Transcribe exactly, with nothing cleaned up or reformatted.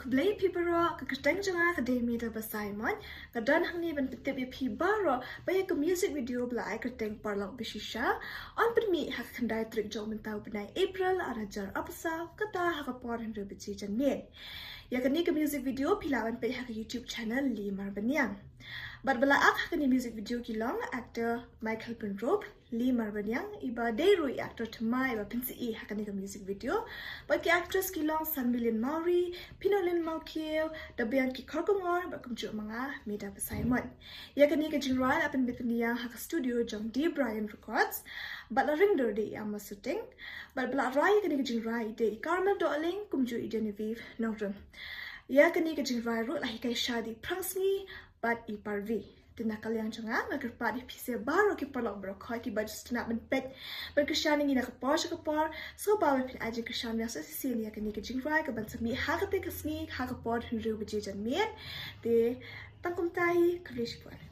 Khublei phi baroh, ka kyrteng jong nga ka dei Mida Basaimon. Nga don hangne ban pyntip ïa phi baroh ba ïa ka music video ba la ai kyrteng Paralok Bashisha yn pynmih ha ka khyndai tarik jong mynta u bnai April ar hajar arphew saw, kata ha ka por hynriew baje janmiet. Ïa kane ka music video phi lah ban peit ha ka YouTube channel Li Marbaniang. Bad ba la act ha kane music video ki long actor Michael Pynrop, Li Marbaniang, iba dei ruh i actor thymmai iba pynsyih ha kane ka music video. Bad ki actress ki long Sanmilin Mawrie, Pinolin Mawkiew, da biang ki khor kongor bad kumjuh ma nga, Mida Basaimon. Ïa kane ka jingrwai la pynbeit pynïaid ha ka studio jong D Bryan Records. Bad la ring dur de ïa ma shooting. Bad ba la rwai ïa kane ka jingrwai de i Carmel Dohling kumjuh i Genevieve Nongrum. Ïa kane ka jingrwai ruh la hikai shad i Prangsngi bad i Parvi. Te na ka liang jong nga, nga kyrpad ïa phi baroh ki paralok baroh khoit kiba ju sngewtynnat ban peit, ban kyrshan ïa ngi na ka por sha ka por. Sngewbha ba phin ai jingkyrshan biang shisien ïa kane ka jingrwai kaban sa mih ha kata ka sngi ha ka por hynriew baje janmiet. Te tang kumta hi, khublei shibun.